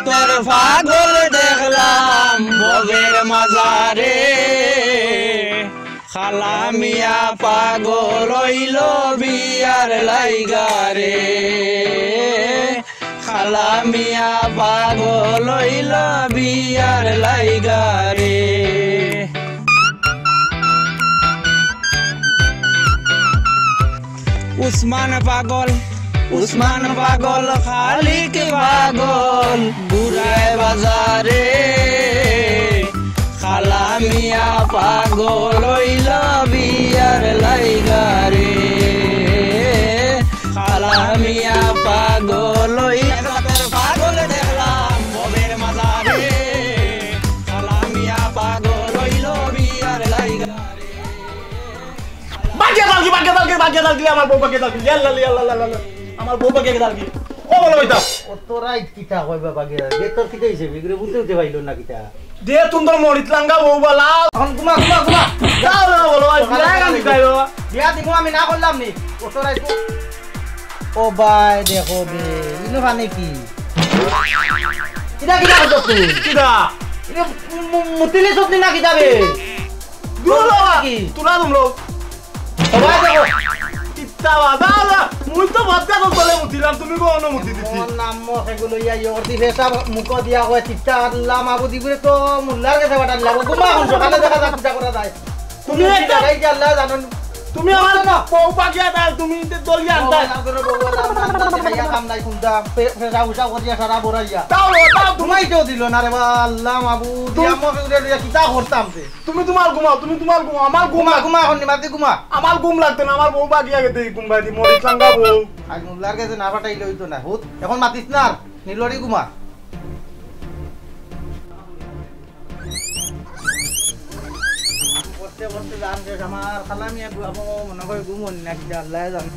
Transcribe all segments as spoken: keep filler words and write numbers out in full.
তোর পাগল দেখলাম বগের মাজারে, খালা মিয়া পাগল অইল বিয়ার লাইগারে, খালা মিয়া পাগল অইল বিয়ার লাইগারে। উসমান পাগল, উসমান পাগল, খালিক পাগল, ঘুরায় বাজারে। খালা মিয়া পাগল অইল বিয়ার লাইগারে। খালা মিয়া পাগল অইল, পাগল দেখলাম ববের মাজারে। খালা মিয়া পাগল অইল বিয়ার লাইগারে। বাগিয়া দালগি, বাগিয়া দালগি, বাগিয়া দালগি, আমার বউ বাগিয়া দালগি। ইয়াল্লা, ইয়াল্লা, ইয়াল্লা, ইয়াল্লা। আমার বউ বাগিয়া দালগি। ও বলো এটা। অত রাইত কিতা কয় বাবা গিয়া? গেটর কিতা হইছে? বিগড়ে বুঝতে উঠে পাইল না কিতা? দে তুন্দর মরিত লাঙ্গা বউ বালা। এখন ঘুমা, ঘুমা, ঘুমা। যাও না বলো, আজ সকালে বিয়া গান সকালে দিতাই বাবা। বিয়া দিব আমি না করলাম নি। অত রাইত। ও ভাই, দেখো বে, ইনো পানি কি? কিতা, কিতা করছো তুই? কিতা? ইনো মু-, মু-, মুতিলে সত্যি না কিতা বে? দূর বাবা, কি? তোরা তুমলো। সবাই দেখো। কিতা বাবা, বাবা, মুই তো ভাত খাওয়ার তলে মুতিলাম, তুমি কোন মুতি দিতি? মোর নাম মো সেগুলো ইয়া ইয়র্দি ফেসা মুখ দিয়া কয়, চিত্তা আল্লাহ মাবুদি করে তো মোল্লার গেছে বাটার লাগো। ঘুমা এখন সকালে দেখা যাক কিতা করা যায়। তুমি তুমি একটা জায়গায় কি আল্লাহ জানো? তুমি আমার না। বউ পাকিয়া দাও, তুমি ইতে দলিয়া আনতাই। আল্লাহ করে বউ আল্লাহ আল্লাহ আল্লাহ খাইয়া কাম নাই কুনটা, ফে-, ফেসা উসা করিয়া সারা বড়াইয়া। তাও, তাও তুমি ঘুমাইতেও দিল না রে বা, আল্লাহ মাবুদি, তুমি আমার সেগুলো লইয়া কিতা করতাম রে? তুমি তোমার ঘুমাও, তুমি তোমার ঘুমাও, আমার ঘুম ঘুমা, লাগ-, ঘুমা, এখন নিমাতি ঘুমা। আমার ঘুম লাগতো না, আমার বউ বাগিয়া গেছে ঘুম বাগি, মরিচ লাঙ্গা বউ। আজ মোল্লার গেছে না পাঠাইলে হইতো না, হুত, এখন মাতিস না আর, নিলড়ি ঘুমা। পড়তে পড়তে জান শেষ, আমার খালা মিয়া ঘুমাবো, মনে হয় ঘুম হন না, কি আল্লাহ জানে।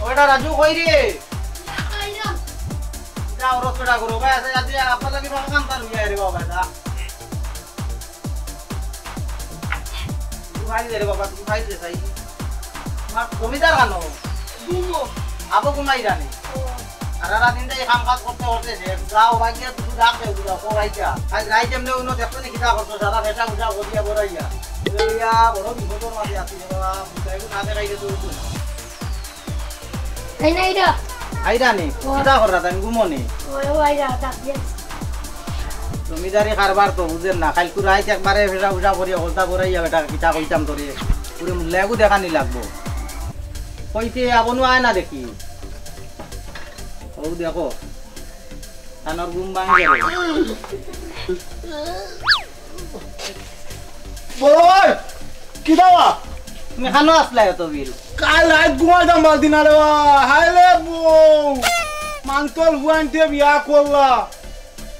ওটা রাজু কই রে? যা, ওর পেটা করো, ভাই, আছে, যাতে আর আপনার লাগি বাবা কান্তা লইয়া রে বাবা, যা। তুই ভাই দে রে বাবা, তুই ভাই দে, তাই। তোমার জমিদার আনো। আবো ঘুমাই জানে। আর সারা দিন তো এই কাম কাজ করতে করতে শেষ। যাও, ভাই, গিয়া তুই ডাক দে, তুই যাও, ও ভাই, যা। আজ রাইত এমনি অন্য দেখতে নি কিতা করতো, সারা পেশা উঠা করিয়া বড়াইয়া। বড়াইয়া, বড় বিপদর মাঝে আছি রে বাবা, বুঝাইবো না দেখাইলে তো হইতো না। এই না, এইটা। আইরা নি? ও। কিতা কররা তাই ঘুমো নি? ও, ও, আইরা, ডাক দিয়া। জমিদারি কারবার তো বুঝেন না, কাইলকু রাইত একবারে ফেসা ফুসা করিয়া হলতা করাইয়া বেটা কিতা কইতাম তোরে। পুরে মুল্লাগু দেখানি লাগবো। কইতে আবনু আয় না দেখি। ও দেখো। কানর ঘুম ভাঙে গেল। বড় ভাই, কিতা বা? তুমি কানো আসলা এত বিল? কাল রাইত ঘুমাইতাম পারছি না রে বা। হায় রে বউ। মান্তল হুয়াইনতে বিয়া করলা।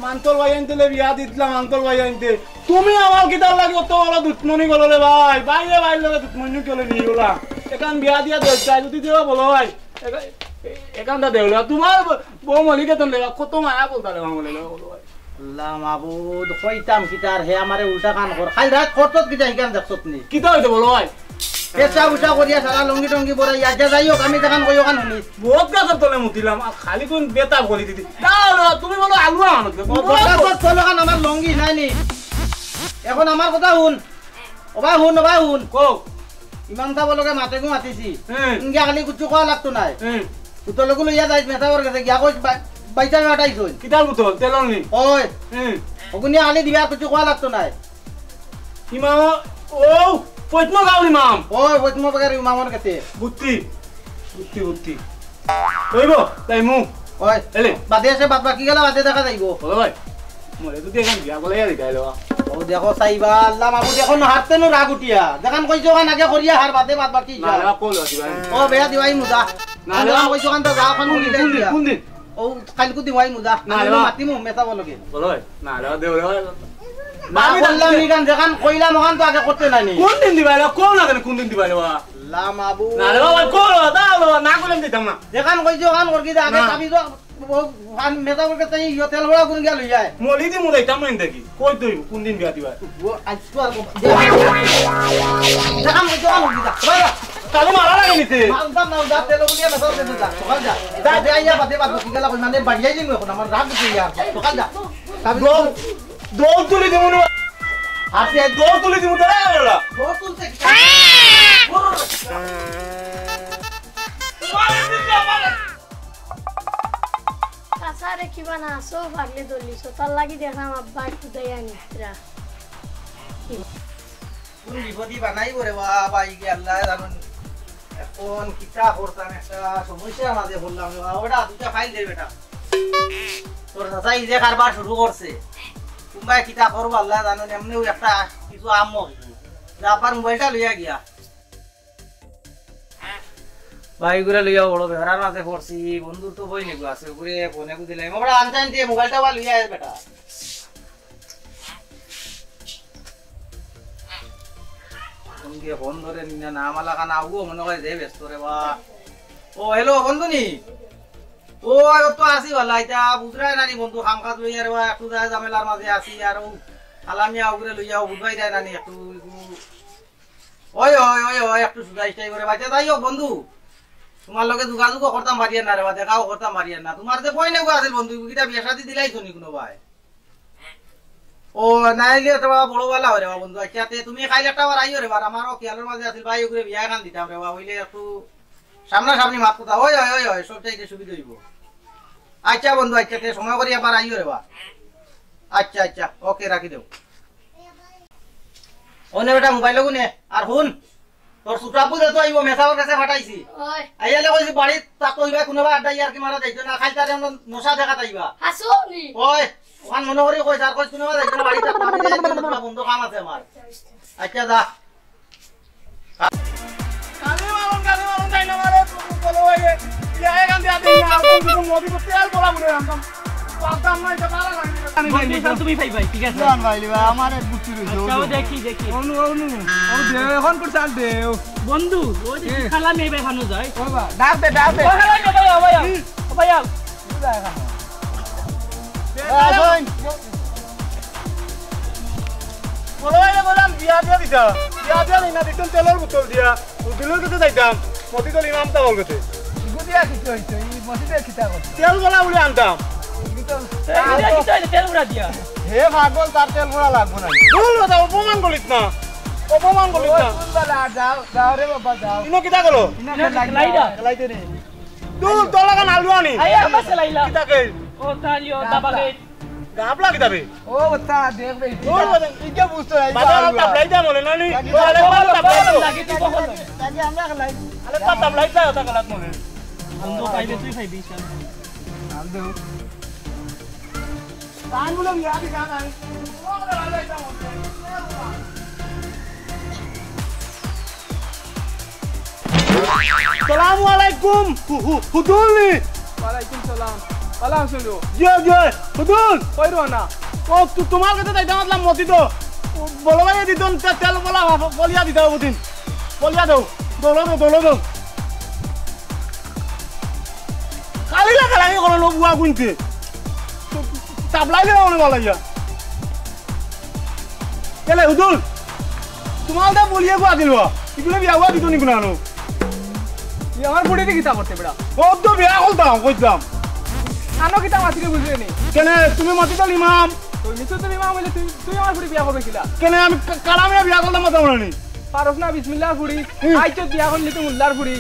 মান্তল ভাইয়াইনতে লে বিয়া দিতলাম, মান্তল ভাইয়াইনতে। তুমি আমার কিতার লাগি অত বড় দুশমনি করো রে ভাই? ভাইয়ে ভাইর লগে দুশমনি কেলে নিয়ে গেলা? এখান বিয়া দিয়া দে, চাই যদি দেওয়া বলো ভাই। এখা-, এ-, এখানটা দেওয়া তোমার ব-, বউ মলিকে তো লেবা, কত মায়া বলতা লেবা বলে লেবা বলো ভাই। আল্লাহ মাবুদ, কইতাম কিতা আর হে আমারে উল্টা কান কর। খালি রাত করছত কিতা হিকান দেখছত নি? কিতা হইছে বলো ভাই? পেশা উশা করিয়া সারা লঙ্গি টঙ্গি বড়াইয়া, যা যাই হোক, আমি যেখান কই ওখান শুনিস। বহুত গাছর তলে মুতিলাম, আর খালি কোন বেতা বলি দিদি। দাও, দাও, তুমি বলো আলু আনো। ও, বড় গাছর তলে ওখান আমার লঙ্গি নাই নি। এখন আমার কথা হুন। ও ভাই হুন, ও ভাই হুন। কও। ইমাম সাহেব লগে মাতে গু মাতিছি। হুম। ইনকে খালি কুচ্ছু কওয়া লাগতো নাই। হুম। উতলগু লইয়া যাইস মেসাবর গেছে, গিয়া কইস বা-, বাইচা মেটাইছইন। কিতার বোতল? তেলর নি? ওই। হুম। ওগুনি আনি দিবা, আর কিছু কওয়া লাগতো নাই। ইমাম, ও, ফৈতমা গাউর ইমাম। ওই, ফৈতমা বাগার ইমামর কাছে। বুত্তি, বুত্তি, বুত্তি। কইব, তাই মু। ওই, এলে। বাদে আছে, বাদ বাকি গেলা বাদে দেখা যাইব। বলো ভাই, মরে তো দেখেন বিয়া বলে আর গাইলো। ও দেখো সাইবা, আল্লাহ মাবুদ, এখন হারতে নু রাগ উঠিয়া। যেখান কইছো ওখান আগে করিয়া হার বাদে বাদ বাকি না, যা। না, কল আছে ভাই। ও বেয়া দিওয়াই মুদা। না, যেখান না। কইছো ওখান তো যা, ওখান কোন দিন, করিয়া কোন দিন, দিয়া। কোন দিন? ও, কাইলকু দিওয়াই মুদা। না, নাইলে না। মাতিমু মেসাবর লগে। বলো ভাই, না, না, দেও, দেও। না, আমি বললাম, জানি। ইখান যেখান কইলাম, ওখান তো আগে করতে নাই নি। কোন দিন দিবা, এলা কও না কেন, কোন দিন দিবা, এলা? লা মাবু। না, রে বাবা, কও না, দাও, দাও, না করলে আমি দিতাম না। যেখান কইছি, ওখান করকি দে, আগে না। চাবি তো, ও, ওখান মেসাবর কাছে ইয়ো তেল ভরা কোন গিয়া লই যায়। মলি দি মুদাইতাম না দেখি। কই তুই, কোন দিন বিয়া দিবা? ও, আজ তো আর কালি মারা লাগে নিতে। মানতাম না, যা তেল বুলিয়া না, যা, যা, যা, সকাল যা। যা, যা, আইয়া বাদে বাদ, কি গেলা কই, মানে, বাড়ি আইলি নয়, এখন আমার রাগ উঠে গিয়া, সকাল যা। দৌড়, দৌড় তুলি দিমু না। আর সে দৌড় তুলি দিমু, দাঁড়া, দাঁড়া। দৌড় তুলতে কি? কাছারে কিবা না আছো, পারলে দলিছো। তার লাগি দেখলাম আব্বা একটু দেয়া নিত্রা। কোন বিপদি বানাইব রে বাবা, এই যে আল্লাহ জানেন। এখন কিতা করতাম, একটা সমস্যার মাঝে পড়লাম রে বাবা। ওটা দুটা ফাইল দে বেটা। তোর চাচা এই যে কারবার শুরু করছে, কুম্বায় কিতা করবো আল্লাহ জানেন। এমনিও একটা কিছু আম মরবো। যা আব্বার মোবাইলটা লইয়া গিয়া। ভাই, এগুলা লইয়া বড় বেহরার মাঝে পড়ছি, বন্ধুর তো বই নেগু আছে, ওগুরে ফোনে গু দিলাই। ওরা আনতে আনতে মোবাইলটা বা লইয়া আয় বেটা। ফোন দিয়ে ফোন ধরে নিনা না, আমার লাখান আগুও মনে হয় যে ব্যস্ত রে বা। ও, হ্যালো, বন্ধু নি? ও, ও তো আছি ভালা, এটা বুঝরায় না নি বন্ধু, কাম কাজ লইয়া রে বা, একটু যায় ঝামেলার মাঝে আছি, আর ও আলামিয়া ওগুরে লইয়া ও বুঝবাই যায় না নি, একটু ওই, ওই, ওই, ওই, একটু সুজা ইস্টাই করে বাইতে যাই হোক বন্ধু, তোমার লগে যোগাযোগও করতাম পারিয়ার না রে বা, দেখাও করতাম পারিয়ার না। তোমার যে বই নেগু আছিল বন্ধু, কিতা বিয়া শাদি দিলাইছো নি কোনো ভাই? ও, নাইলে তো বাবা বড় বালা হয় রে বা বন্ধু। আচ্ছা, তে তুমি কাইল একটা বার আইও রে বা, আমারও খেয়ালের মাঝে আছিল ভাই, ওগুরে বিয়া এখান দিতাম রে বা, হইলে একটু সামনাসামনি মাত কথা। ওই, ওই, ওই, ওই, সব চাইতে সুবিধা হইব। আচ্ছা বন্ধু, আচ্ছা, তে সময় করি একবার আইও রে বা। আচ্ছা, আচ্ছা, ওকে, রাখি দেও। ও নে বেটা, মোবাইল ওগু নে। আর হুন, তোর সুটাপু যে তো আইব, মেসাওর কাছে ফাটাইছি। ওই। আইয়ালে কইছি বাড়িত তা কইবা কোনোবা আড্ডা ইয়ার কি মারা যাইতো না, খালি তারে আমরা নশা দেখা তাইবা। হাসু নি? ওই, ওখান মনে করি কইছ, আর কইছ কোনোবা যাইতো না, বাড়িত থাকবা। আমি যাই, তোর বন্ধ কাম আছে আমার। আচ্ছা, যা। কালি মারুন, কালি মারুন, তাই না মারে, বলো ভাই, ইয়া, এখান দিয়ে আপনি না, আপনি কিছু মোদি করতে আর বলা মনে রাখতাম। পারতাম না, এটা পারা লাগে না। বন্ধু, সব তুমি পাই ভাই, ঠিক আছে? জান ভাই, লিবা, আমার এক বুদ্ধি রইছে, আচ্ছা, ও অনু। দেখি, দেখি। অনু, অনু, ও দে, এখন করে চাল দে, ও। বন্ধু, ওই যে এ। খালা মেয়ে ভাই হানো যায়। ও বা, ডাক দে, ডাক দে। ও ভাই, ও ভাই, ও ভাই, ও ভাই, ও। বুঝা এখন। এ, আসুন। বলো ভাই, বললাম, বিয়া দিয়া দিতা। বিয়া দিয়া দিই না, দিতাম তেলর বোতল দিয়া। উকিলর কাছে যাইতাম, মতিদল ইমাম তাবল কাছে। ইগু দিয়া কিতা হইতো? ই মসজিদে কিতা করতো? তেল বলা উড়ে আনতাম। ইগু তো এ, ইটা কিতা হইলো? তেল উড়া দিয়া। হে পাগল, তার তেল ভরা লাগবো না। দূর কথা, অপমান করিস না। অপমান করিস না। ও, দূর বালা, যাও, যাও রে বাবা, যাও। ইনো কিতা করো? ইনো ইনো খেলাই খেলাই না। না। খেলাইতে নেই। দূর, তোর লাগান আলু আনি। আই, আমার খেলাইলা। কিতা কে? ও, তালিও, দাবা কে। গাবলা কিতা বে? ও, তা দেখ বে, তোর বাদে ইটা বুঝতো না, ইটা বাদে আলু। তাবলাই দা মনে না নি? লাগি ও, আরে, বাবা, বাবা, তাবলাই দা। লাগি তুই বকল। লাগি আমরা খেলাই। আরে, তা তাবলাই দা, ওটা গলত মনে। বন্ধু পাইলে তুই খাইবি, চল। নাম দেও। তাই বলে বিয়া দি গান আই। সালামু আলাইকুম, হু-, হু-, হুদুল নি। ওয়ালাইকুম সালাম। ভালা আছো নি? জি, জি, হুদুল। কই রওনা? ও, তু-, তোমার কাছে যাইতাম আসলাম মসজিদো। ও, বলো ভাই, দিতন তে-, তেল বলা, ফ-, ফলিয়া দিতে হবে দিন। ফলিয়া দাও, দৌড়ো দাও, দৌড়ো দাও। খালি লাগালাগি করো লো বুয়া গুনতে। তাবলাই দিলে মনে ভালো ইয়া। কেলে হুদুল? তোমার দা বলিয়ে গুয়া দিল। ইগুলো বিয়া গুয়া দিত নি গুনানো। ই আমার বুড়ি দি কিতা করতে বেড়া? ও তো বিয়া করতাম, কইতাম। আনো কিতা মাতিরে বুঝলে নি? কেনে তুমি মসজিদর ইমাম? তুই মিছুতুর ইমাম হইলে তুই, তুই আমার বুড়ি বিয়া করবে কিলা? কেনে আমি কা-, কালামিয়া বিয়া করলাম মতো মনে নি? পারস না বিসমিল্লাহর ফুড়ি, হুম। আইছত বিয়া করলি তো মোল্লার ফুড়ি।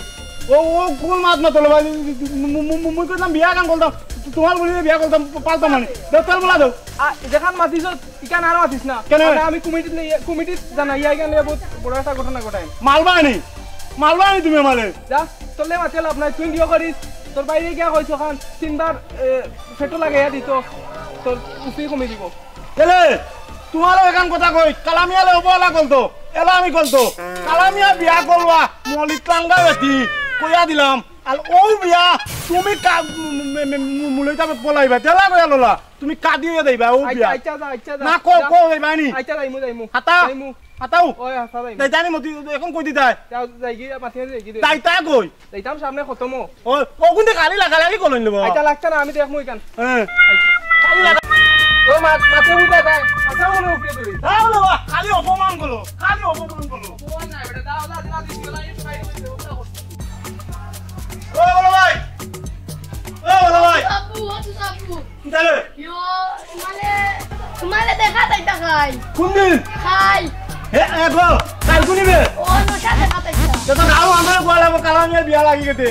ও, ও কোন মাত মাতলো ভাই? মু-, মু-, মু-, মুই কইতাম বিয়া কাম করতাম, তোমার বলি বিয়া করতাম, পারতাম মানে। দেও, তেল বলা দেও। আ, যেখান মাতিছ, ইখান আর মাতিস না। কেনে? মানে আমি কমিটিত লই, কমিটিত জানাই, ইয়া ইখান লইয়া বহুত বড় একটা ঘটনা ঘটাইম। মালবা নি? মালবা নি তুমি আমারে? যা, তোরলে মাতে লাভ নাই, তুই বিয়া করিস, তোর বাইরে গিয়া কইছ খান, তিনবার, এ, ফেটো লাগাইয়া দিত, তোর উফি কমি দিব। এলে, তোমারও এখান কথা কই, কালামিয়ালে অবহেলা করতো, এলা আমি করতো। কালামিয়া বিয়া করবা, মলিত লাঙ্গা বেটি, কইয়া দিলাম। আর ও বিয়া, তুমি কা-, মু-, মু-, মু-, মু-, মুলইতা পলাইবা, তেলা কইয়া ললা, তুমি কাঁদিয়ে যাইবা, ও আচ্ছা, বিয়া। আচ্ছা, যা, আচ্ছা, যা, না, কো, যা। কো, যাইবা নি? আচ্ছা, যাইমু, যাইমু। হাতা? যাইমু। হাতাও? ওই, হাতা যাইমু। যাইতা নি মতি, এখন কই দিতাই? যাও, যাইগি, মাথিয়া যাইগি দে। যাইতা কই? যাইতাম সামনে খতমো। ও, ও কিন্তু খালি লাগালাগি করইন রে বাবা। এটা লাগছে না, আমি দেখমু ইখান। হ্যাঁ। খালি লাগা-, ও মা-, মাথা বুঝা যায়, মাথা মনে উপরে তুলি। যাও রে বাবা, খালি অপমান করো, খালি অপমান করো। ও না, এটা দাও, দাও, দাও, দাও। খাই। কোন দিন? খাই। হে, এ গো, কাল কোন দিবে? ও নশা দেখা পাইছা। যত গাও আমরা গোয়ালাবো, কালামিয়ার বিয়া লাগি গেছে।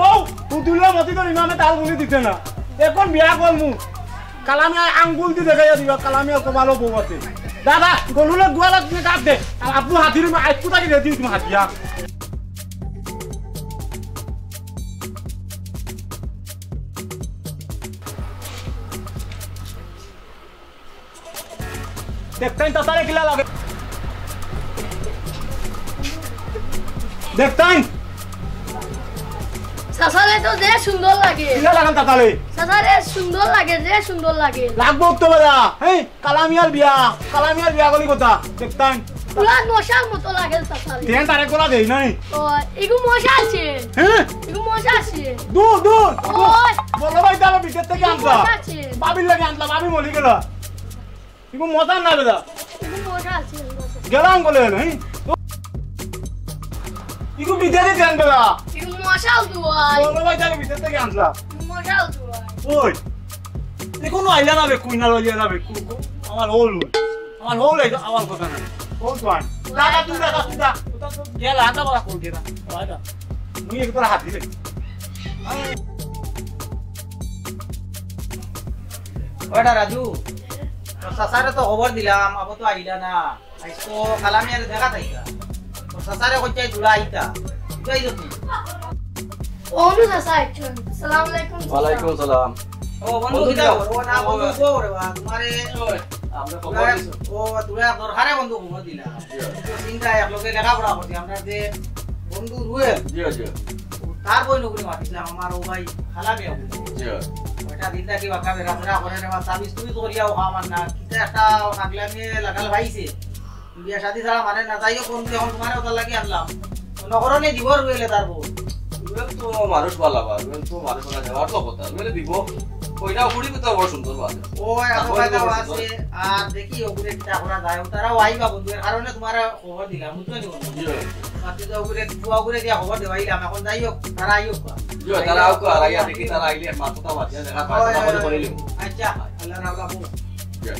ও, পুতুল্লা মতি তো ইমামে তাল গুলি দিতে না। এখন বিয়া করমু। কালামিয়া আঙ্গুল দি দেখাইয়া দিবা, কালামিয়া কপালো বউ আছে। দাদা, গরুলে গোয়ালা তুমি কাট দে। আর আব্বু হাতির মা, আইকু তাকে রেডি তুমি হাতিয়া। দেখতাইন তাতারে কিলা লাগে। দেখতাইন। চাচারে তো যে সুন্দর লাগে। কিলা লাগান তাতারে? চাচারে সুন্দর লাগে, যে সুন্দর লাগে। লাগবো তো বাজা। হেই, কালামিয়ার বিয়া, কালামিয়ার বিয়া বলি কথা। দেখতাইন। পুরা নশার মতো লাগে চাচারে। দেন তারে কোলা দেই নাই। ও, এগু মশা আছে। হ্যাঁ? এগু মশা আছে। দূর, দূর, দূর। ওই। বলো ভাই, তাহলে ভিতর থেকে এগু আনলা। মশা আছে। ভাবির লাগে আনলা, ভাবি মরি গেল। ইগু মশা না বেটা। ইগু মশা আছে, মশা। গেলাম বলে না, হ্যাঁ? ইগু বিদেশে যান বেটা। ইগু মশাল দুয়াই। বলো ভাই, তাহলে ভিতর থেকে আনলা। ইগু মশাল দুয়াই। ওই, এখনো আইলা না বে, কুইনাল আইলা না বে, কু-, কু-, আমার হল, আমার হল এই আমার কথা না। হল তো আন। দাদা, তুই দাদা, তুই দা। ওটা তো গেল, আটা বড় কল গেলা। আটা। মুই একবার হাত দিলে। ওটা রাজু, তোর চাচারে তো খবর দিলাম, আবো তো আইলা না। আইজ তো কালামিয়ারে দেখা তাইকা। তোর চাচারে কইতে দূরা আইতা। তুই আইছ তুই? ও নু চাচা আইছন। আসসালামু আলাইকুম চাচা। ওয়ালাইকুম সালাম। ও বন্ধু বন্ধু কিতা কিতা? খবর? ও না বন্ধু ও। খবর রে বা, তোমারে ওই, আমরা খবর দিছো। ও তোরা দরকারে বন্ধু খবর দিলা। জি। তো চিন্তা একলগে লেখাপড়া করছি। আমরা যে বন্ধু রুয়েল, জি, জি। তার বই নগুলি মাতিছিলাম, আমার ও ভাই খালা বিয়া বলে। জি। ওইটা দিন থাকি বাক্কা বেড়াফেরা করে রে বা, সাবিস তুই করিয়াও খা আমার না। কিতা একটা পাগলামি লাগাল পাইছে। বিয়া শাদি ছাড়া মানে না, যাই হোক বন্ধু, এখন তোমার ওটার লাগি আনলাম। নগরনে দিব রুয়েলে তার বউ। রুয়েল তো মানুষ ভালা বা, রুয়েল তো মানুষ ভালা, যাওয়ার তো কথা, রুয়েলে দিব। কইনা ফুড়ি তো বড় সুন্দর বা। ও, এত তারপরে ফায়দা বড় আছে, সুন্দর। আর দেখি ওগুলো কিতা করা যায়, ও তারাও আইবা বন্ধু, এর কারণে তোমার খবর দিলাম, বুঝছো নি বন্ধু? জি ভাই। বাকি তো ওগুলো, ফুয়া ওগুলো দিয়া খবর দেওয়াইলাম, এখন যাই হোক, তারা আইও। জি ভাই, তারা আউক, আর আইয়া দেখি, তারা আইলে মাথা তো মাথা দেখা, হয়, মাথা হয়, করে হয়। নিব। আচ্ছা, আল্লাহ রাখবো। জি।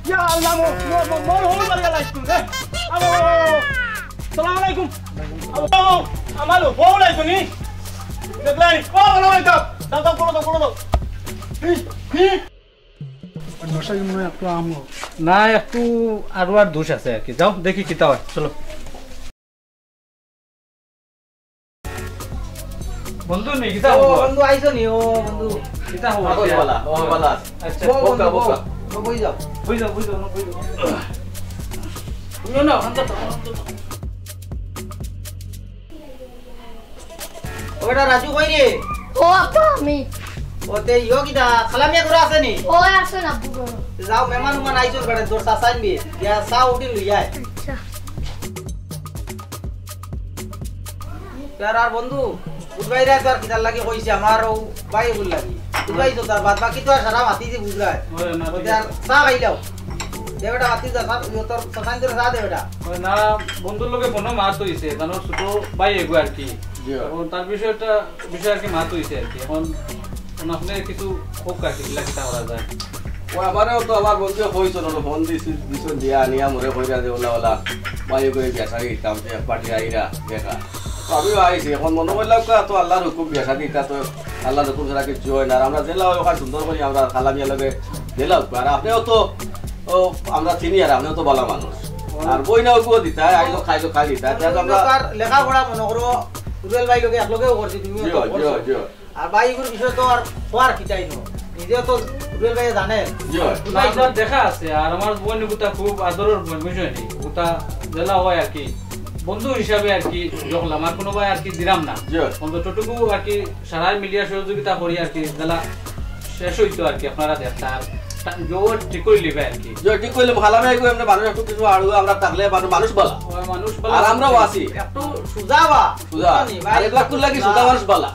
ইয়া আল্লাহ, মো-, মো-, মো-, মোর হল মারিয়া লাইছ তুই, রে। আবো, আবো, আবো, আবো। সালাম আলাইকুম। আবো, আবো, আমার হল আইছো নি? দেখলাই? ও, ভালো ভাই, দাও। দাও, দাও, বলো দাও, বলো দাও। হি, হি। নশাই মনে হয় একটু আমল। না, একটু আরো আর দোষ আছে আর কি। যাও, দেখি কিতা হয়। চলো। বন্ধু নি, কিতা ও, খবর? বন্ধু আইছো নি? ও, বন্ধু। কিতা খবর? খবর ভালা, ও, ভালা আছে। আচ্ছা। ও, বন্ধু, বউকা, বউকা। ও, বই যাও। বই যাও, বই যাও, বই যাও। তুমিও না, ওখান থেকে, ওখান থেকে। ও বেটা রাজু কই রে? ও আব্বা, আমি। ও তে ইয়ো কিতা, খালামিয়া ঘরে আছে নি? ও আছে না, আব্বু ঘরে। যাও, মেহমান উমান আইছইন বেটা, তোর চাচা আনবি। গিয়া চা উঠি লই আয়। আচ্ছা। ইয়ার আর বন্ধু, বুধবাইরা তো আর কিতার লাগি কইছে, আমার ও ভাই এগুর লাগি। বুধবাই তো তার বাদ বাকি তো আর সারা মাতি দি বুঝলাই। ওরে না, ওতে ঠিক আর আছে। চা খাইলাও। দে বেটা, মাতি যা, চা, ইয়ো তোর চাচা আনতে চা দে বেটা। ওরে না, বন্ধুর লগে ফোনো মাত হইছে, জানো ছোট ভাই এগু আর কি। জি। ও তার বিষয়টা, বিষয় আর কি মাত হইছে আর কি। এখন, এখন আপনি কিছু হোক আর কি, কিলা কিতা করা যায়। ও আমারেও তো আমার বন্ধু কইছিল, ওরা ফোন দিছিল, দিছিল দিয়া আনিয়া মোরে কইরা যে ওলা ওলা, ভাই ওই বিয়া শাদি দিতাম, যে এক পার্টি আইরা দেখা। তো আমিও আইছি, এখন মনে করলাম কা তো আল্লাহর হুকুম বিয়া শাদি, তা তো আল্লাহর হুকুম ছাড়া কিচ্ছু হয় না। আর আমরা জেলা হয় ওখানে সুন্দর করি আমরা খালামিয়া লগে জেলা হুকুম। আর আপনিও তো, ও, আমরা চিনি আর আপনিও তো ভালা মানুষ। আর বই না হুকুম দিতা, আইলো খাইলো খাই দিতা। তা তো আমরা তার লেখাপড়া মনে করো, রুবেল ভাই লগে একলগেও করছি, তুমিও তো জিও, করছো। জিও, জিও। আর ভাই এগুর বিষয়ে তো আর খোয়ার কিতাই নো। নিজেও তো রুবেল ভাই জানে। জি হয়। না, আপনার দেখা আছে, আর আমার বোন গুতা খুব আদরের বোন, বুঝছেন নি? গুতা জেলা হয় আর কি, বন্ধু হিসাবে আর কি, যখন আমার কোনো ভাই আর কি দিলাম না। জি হয়। অন্তত টুকু আর কি, সারাই মিলিয়া সহযোগিতা করি আর কি, জেলা শেষ হইতো আর কি, আপনারা দেখতা। আর তা-, জোর ঠিক করে লিবে আর কি। জি, ঠিক কইলে ভালা ভাই, এমনি মানুষ একটু কিছু আড়ুয়া আমরা থাকলে মানুষ, মানুষ ভালা। ওই মানুষ ভালা। আর আমরাও আছি। একটু সুজা বা, সুজা। বুঝছো নি? ভাই, আর এগুলা কুল লাগি সুজা মানুষ ভালা।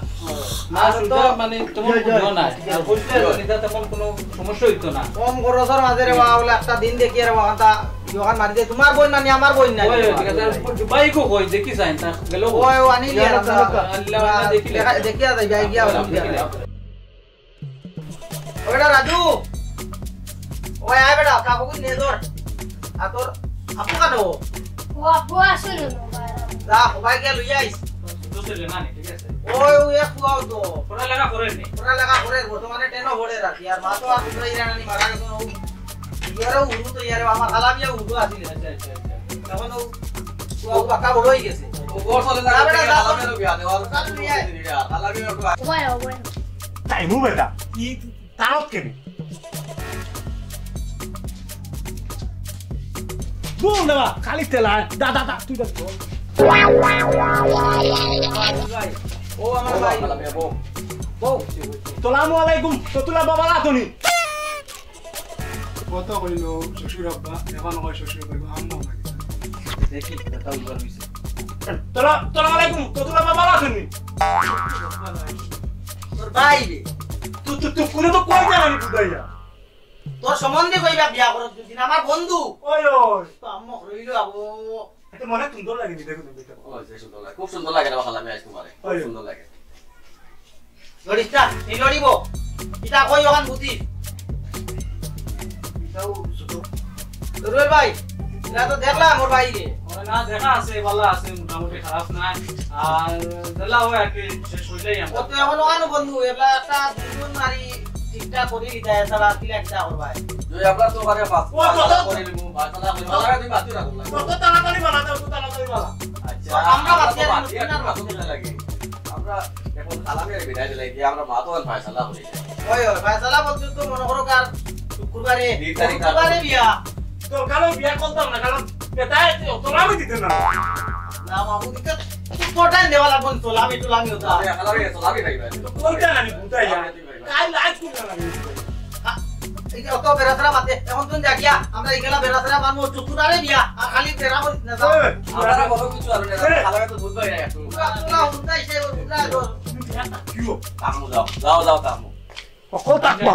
না, আর সুজা তো মানে তেমন জি, জি। বুঝো না। আর বুঝতে জি। এটা তেমন কোনো সমস্যা হইতো না। কম খরচের মাঝে রে বা, বলে একটা দিন দেখি রে বা, তা দোকান মারি দে, তোমার বইন নানি, আমার বইন নানি। ওই, ওই, ঠিক আছে, আর বাইকও কই, দেখি চাই, তা গেল কই? ওই, ও আনিলি, ইয়ার আমরা, আল্লাহ, আল্লাহ, দেখিলে। দেখা-, দেখিয়া যাই, ভাই, গিয়া আল্লাহ, হইলি দেখিলে। ওটা রাজু, ওই আয় বেটা, কাপড় নিয়ে ধর। আর তোর আপু কানো? ও আপু আসলে না, ভাই। যা, ভাই গিয়া লই আইস। তো ছেলে না নি, ঠিক আছে? ওই, ওই এক পুয়াও তো। পড়ালেখা করে নি? পড়ালেখা করে, বর্তমানে টেনো পড়ে রাখি। আর মা তো আর দুসরা ইরানি মারা গেছে, ও ইয়ারও উর্দু তো ইয়ারে, আমার হালামিয়া উর্দু আছিল। আচ্ছা, আচ্ছা, আচ্ছা। তখন ও, ও বাক্কা বড় হয়ে গেছে। ও বড় হলে না, না, বেটা, বেটা, যা, হালামিয়ারও বিয়া দেওয়া। যা, তুই আয়। হালামিয়ারও বিয়া। ওবায়, ওবায়। তাই মু বেটা, কি তারক কেন? বল না, খালি তেলা, দা, দা, দা, তুই দা। ও আমার ভাই। বউ। সালামু আলাইকুম, কতুলা বাবা লাতনি। কত কইল শ্বশুর আব্বা, এখন কয় শ্বশুর আব্বা, আম্মা নাকি? দেখি, কথা উদ্ধার হইছে। তোরা, তোরা আলাইকুম, কতুলা বাবা লাতনি। তোর ভাই রে। তুই, তুই, তুই কুনে তো কই জানি বুঝাইয়া। তোর সম্বন্ধে কইবা বিয়া করো দুদিন, আমার বন্ধু। ওই, ওই। তো আম্মা রইল আবো। এত মনে সুন্দর লাগে নি, দেখো, দেখো। ও, যে সুন্দর লাগে, খুব সুন্দর লাগে রে, ভালো লাগে আজ তোমারে, খুব ওই। সুন্দর লাগে। লড়িস না, তুই লড়িব। ইটা কই ওখান বুঝি? ইটাও ছোট। তো রুবেল ভাই, ইটা তো দেখলাম ওর বাইরে। ওরে না, দেখা আছে, ভালো আছে, মোটামুটি খারাপ নাই। আর দিলা ও আর কি শেষ হইলেই আমরা। ও তো এখন ওখানে বন্ধু, এবার একটা দুজন মারি ঠিকঠাক করি দিতে, এছাড়া আর কি একটা করবাই। তুই আমরা তো ওখানে পাঁচ ও, কত, কত, করি নিব, পাঁচ হাজার করি নিব। কত তাড়াতাড়ি বানা, কত তাড়াতাড়ি বানা। আচ্ছা, আমরা আমরা তো বাকি আর বাকি আর আর বাকি লাগে। আমরা এখন সালামে বিদায় দিলাই, গিয়া আমরা মা তো আর ফয়সালা করি। ওই, ওই, ফয়সালা বলতে তো মনে করো কার শুক্রবারে, দুই তারিখ শুক্রবারে বিয়া। তোর কালো বিয়া করতাম না, কারণ বেটায় তো তোলামি দিতে না। না, মামু দিতে তো তোটাই দেওয়া লাগবো, তোলামি, তোলামি হতো। আমি এখন আমি তোলামি ভাই ভাই। তো কোনটা জানি, কোনটাই জানি? কাল লাইভ করতে না। এই যে অত বেড়াছড়া বাদ দে, এখন তুমি যা গিয়া, আমরা এগুলা বেড়াছড়া মানবো, শুক্রবারে বিয়া, আর খালি বেড়া বলিস না, যাও। এই, আমরা বড় কিছু আর না, এই। খালাকে তো বুঝবাই না এখন। তোরা, তোরা উল্টাই সে উল্টাই ধর। কিও? কামো যাও, যাও, যাও, কামো। অকল তাকবা।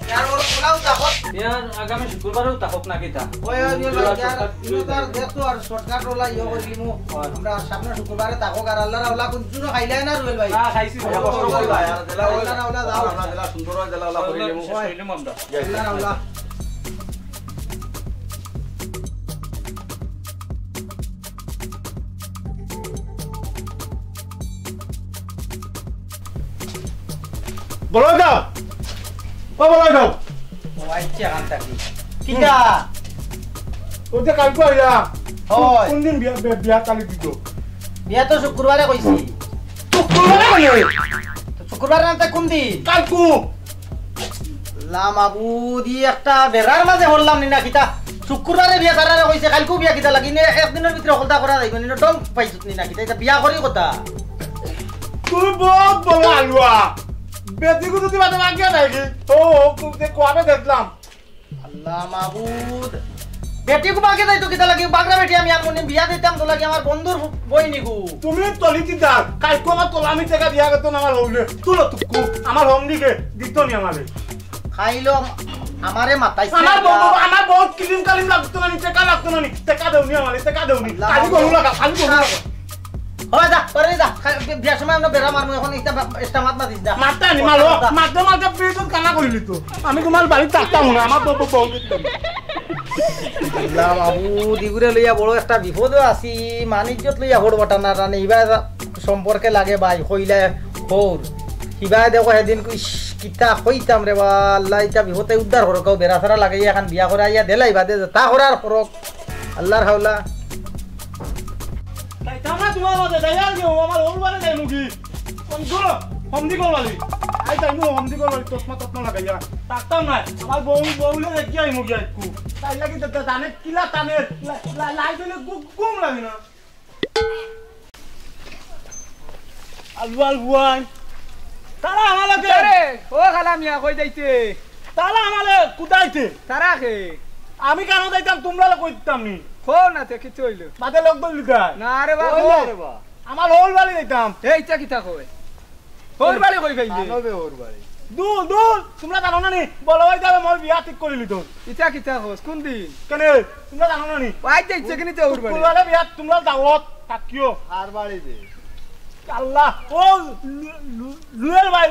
ইয়ার ওর পোলাও তাকো। ইয়ার আগামী শুক্রবারেও তাকক না কিতা? ওই, ওই, ওই, ওই, ইয়ার, ইনো তার দেখতো আর shortcut ওলা ইয়ে করি লিমু। ওই। আমরা সামনে শুক্রবারে তাকো আর আল্লাহর ওলা কোন চুনো খাইলাই না রুবেল ভাই? না, খাইছি। আল্লাহর ওলা, আর জেলা ওলা। আল্লাহর ওলা যাও। আমরা জেলা সুন্দর হয়, জেলা ওলা করি লিমু। শেষ করি লিমু আমরা। আল্লাহর ওলা। বলো যাও। ও বলো যাও। ও আইছে এখান থাকি। কিতা? ওই যে কালকে আইয়া। হয়। কোন দিন বিয়া, বিয়া, বিয়া কালি দিত? বিয়া তো শুক্রবারে কইছি। শুক্রবারে কইলে? তো শুক্রবারে না তো কোন দিন? কালকু। লা মাবুদ, ই একটা বেড়ার মাঝে হরলাম নি না কিতা? শুক্রবারে বিয়া তারারে কইছে, কালকু বিয়া কিতা লাগি নে? একদিনের ভিতরে হলতা করা যাইব নি না? ডং পাইছত নি না কিতা? এটা বিয়া করি কথা। তুই বহুত বড় আলুয়া। বেটিগু যদি বাদে বাকি নাই কি? ও, ও, তুই যে কোয়াবে দেখলাম। আল্লাহ মাবুদ। বেটিগু বাকি যাইতো কিতা লাগি? বাগরা বেটি আমি আর মনে বিয়া দিতাম তো লাগি আমার বন্ধুর বইনিগু। তুমি তলিতি দার, কালকে আমার তোলা আমি টাকা দিয়া গেতো না আমার হইলে। তুলো তুকু, আমার হম দিকে দিত নি আমারে। খাইলো আমারে মাতাইছে আমার বউ, না। আমার বউ কিলিম কালিম লাগতো না নি, টাকা লাগতো না নি, টাকা দেউনি আমারে, টাকা দেউনি। আল্লাহ খালি মাবুদ। গরু লাগা, খালি গরু লাগা। ওই যা, পরে যা। খা-, বিয়ার সময় আমরা বেড়া মারমু, এখন ইটা বা-, ইটা মাত মাতিস না। মাততা নি, মালো, মাততা। মাততে মাততে পিছন কানা করিলি তো। আমি তোমার বাড়ি থাকতাম না, আমার বউ, বউ, বউ দিতাম। আল্লাহ মাবুদ, ইগুরে লইয়া বড় একটা বিপদও আছি, মান ইজ্জত লইয়া হড় বটা না টানে, ইবা যা সম্পর্কে লাগে ভাই, কইলা হৌর। ইবা দেখো সেদিন কই, ইশ, কিতা কইতাম রে বা, আল্লাহ ইটা বিপদে উদ্ধার করো, কেউ বেড়া ছাড়া লাগাইয়া এখন বিয়া করে আইয়া দিলাই বাদে, তা করার করক, আল্লাহর হাওলা। তাই তামা তোমার মাঝে যাই আর কি, ও আমার ওর বারে যাই মুগি। কোন দূর? হমদি করবালি। আই তাই নু হমদি করবালি, তসমা তসমা লাগাইয়া। থাকতাম না। আমার বউ, বউলে দেখি আই মুগি আইকু। তাই লাগি তো জানে কিলা টানে, লা-, লা-, লাই দিলে গু-, গুম লাগে না। আলু, আলু, আই। তারা আমালে কে? আরে, ও খালা মিয়া, কই যাইতে? তারা আমালে কুদাইতে। তারা কে? আমি কেন যাইতাম, তোমরা কই দিতাম নি? কও না তে, কিচ্ছু হইলো। বাদে লোক বললি তাই? না রে বা, ওই কও। না রে বা। আমার হল বাড়ি যাইতাম। এই, ইচ্ছা কিতা কয়? হল বাড়ি কই পাইলে? কানো বে হল বাড়ি। দূর, দূর, তুমরা জানো না নি? বড় ভাই যাবে মোর বিয়া ঠিক করিলিতো। ইতা কিতা কস? কুন দিন? কেনে? তুমরা জানো না নি? ভাই দেখছে কিনি তো ওর বাড়ি। তুমরা বিয়া, তুমরা দাওয়াত থাকিও। আর বাড়ি দে। আল্লাহ, ও লু-, লু-, লুয়েল ভাই,